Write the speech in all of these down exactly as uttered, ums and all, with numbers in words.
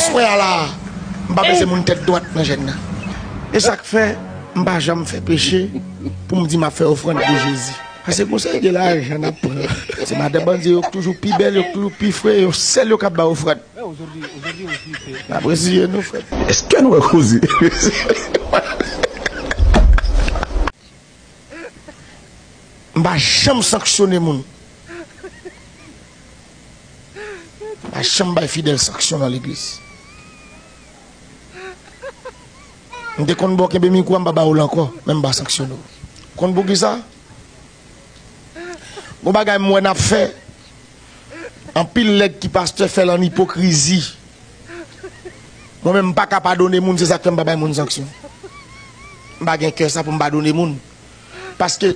Frè a la, m pa bezwen moun tèt dwat nan jèn nan. E sa k fè m pa janm fè peche pou m di m ap fè ofrann pou Jezi. Paske gon seri de lajan n ap pran. Se madan bandi yo k toujou pi bèl, yo k toujou pi fre, yo sèl yo k ap bay ofrann. N ap reziye nou, frè. Èske nou wè koze? M pa janm sanksyone moun. M pa janm bay fidèl sanksyon nan legliz. M te konn ba w kenbe mikwo a, m pa ba w l ankò, men m pa sanksyone w. Konn poukisa? Gon bagay m wè n ap fè, anpil nèg ki pastè fè l an ipokrizi. Mwen menm, m pa ka padone moun, se sa k fè m pa bay moun sanksyon. M pa gen kè sa pou m padone moun. Paske,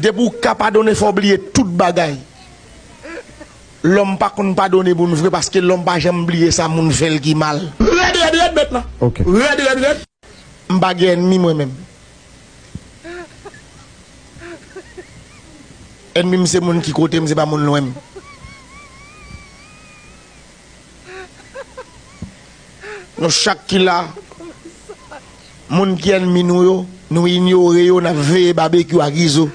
depi w ka padone, fò w bliye tout bagay. Lòm pa konn padone moun vre, paske lòm pa janm bliye sa moun fè l ki mal. Rèd, rèd, rèd, mèt la. Ok. Rèd, rèd, rèd. M pa gen ènmi mwen menm. Ènmi m se moun ki kote m, se pa moun lwen m. Nou chak ki la, moun ki ènmi nou yo, nou inyore yo, n ap veye Babekyou ak Izo.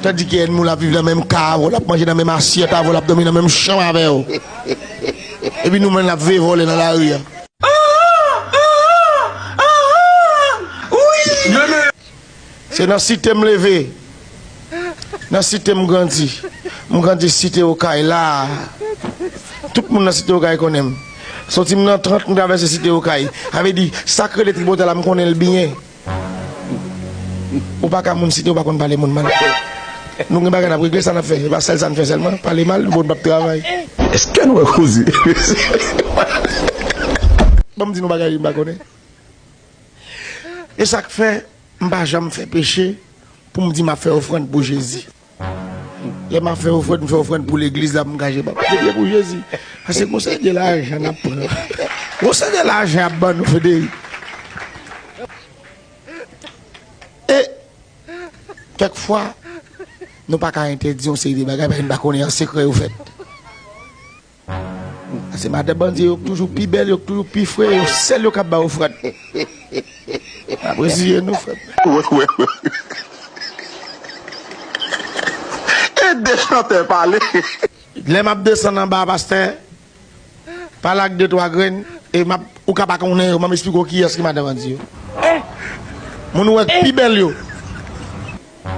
Tandike ènmi w la ap viv nan menm kay avè w, l ap manje nan menm asyèt avè w, l ap dòmi nan menm chanm avè w. Epi nou menm n ap veye vòlè nan lari a. Se nan Site m leve. Nan Site m grandi. M grandi Site Okay la. Tout moun nan Site Okay konnen m. Soti m nan trant, m travèse Site Okay. Sa vle di, sa k rele Tripotay la, m konnen l byen. Ou pa ka moun Site, ou pa konn pale moun mal. Nou gen bagay n ap regle, sa n ap fè. E pa sèl sa n fè sèlman. Pale mal, bon, n p ap travay. Èske nou wè koze? Ban m di nou bagay m pa konnen. E sa k fè m pa janm fè peche pou m di m ap fè ofrann pou Jezi. Lè m ap fè ofrann, m fè ofrann pou legliz la, pou m ka jere. M ap priye pou Jezi. Paske gon seri de lajan n ap pran. Gon seri de lajan y ap ban nou, Frederic. E kèk fwa, nou pa ka entèdi yon seri de bagay, paske n pa konnen an sekrè yo fèt. Se madan bandi yo k toujou pi bèl, yo k toujou pi fre, yo sèl yo k ap bay ofrann. N ap reziye nou, frè m. Wè, wè, wè. E de chantè pale. Lè m ap desann anba a, pastè, pale ak de twa grenn, e m ap, ou ka pa konnen yo, m ap esplike w kiyès ki madan bandi yo. Moun ou wè k pi bèl yo.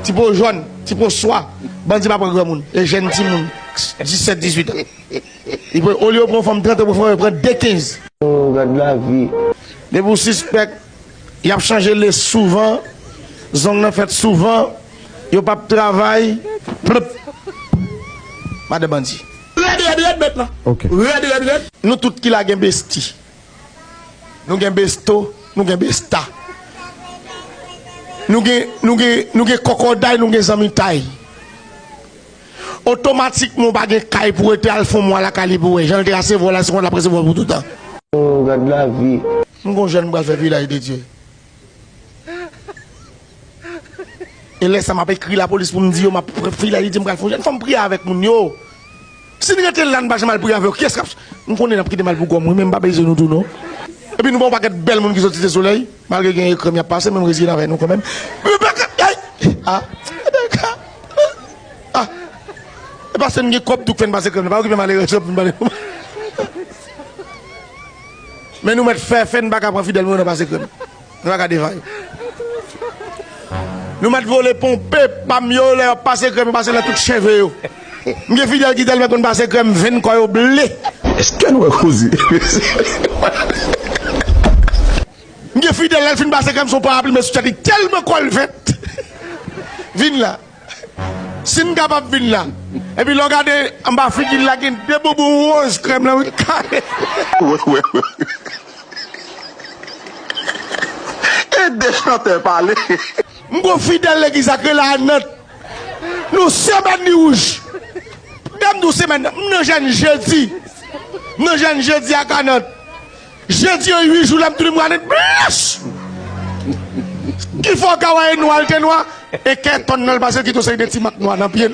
Ti po jòn, ti po swa, bandi pa pran granmoun, e jèn timoun, disèt, dizuit an. Li pran, olye yo pran fanm trant an, pran fanm, yo pran de kenz. Oh, gad lavi. Depi w sispèk, y ap chanje lès souvan, zong nan fèt souvan, yo p ap travay, plop. Madan bandi. Rèd, rèd, rèd, mèt la. Ok. Rèd, rèd, rèd. Nou tout ki la gen besti. Nou gen besto, nou gen besta. Nou gen, nou gen, nou gen kòkòday, nou gen zanmitay. Otomatikman, ou pa gen kay pou rete, al fè yon mwa lakay li pou wè. Jan l te resevwa w la, se konsa l ap resevwa w pou toutan. Oh, gad lavi. M gon jèn m pral fè Vilaj de Dye. E lè sa m ap ekri lapolis pou m di yo m ap fè Vilaj de Dye, m pral fè yon jèn fanm priye avèk moun yo. Si n rete la, n pa janm al priye avè yo, kiyès k ap, m konnen n ap kite m al pou kò m, wi, men m pa bezwen nou tou, non. Epi nou pa yon pakèt bèl moun ki sot Site Solèy, malgre gen krèm y ap pase, men m reziye n avè nou kanmenm. Men pa ka, ay, a, a, e paske n gen kòb tou k fè n pase krèm nan, pa okipe malerèz yo pou n pale. Men nou mèt fè, fè n pa ka pran fidèl moun nan pase krèm. Nou pa ka deva yo. Nou mèt vole ponpe pa m yo, lè y ap pase krèm, yo pase nan tout cheve yo. M gen fidèl ki tèlman konn pase krèm, venn kò yo ble. Èske nou wè koze? M gen fidèl, lè l fin pase krèm, se yon parapli, men sou tèt li tèlman kò l vèt. Vin la. Si n kapab vin la. Epi lè w gade anba figi l la, gen de boubou woz krèm lan, wi, kare. Wè, wè, wè. E de chantè pale. M gon fidèl legliz la k rele Anant. Nou semèn li wouj. Dam nou semèn nan, m nan jèn jedi. M nan jèn jedi ak Anant. Jedi an uit jou la, m tounen m gade blanch. Ki fè w ka wè e nwa l te nwa, e kè tòn nan l pase l kite yon seri de ti mak nwa nan pye l.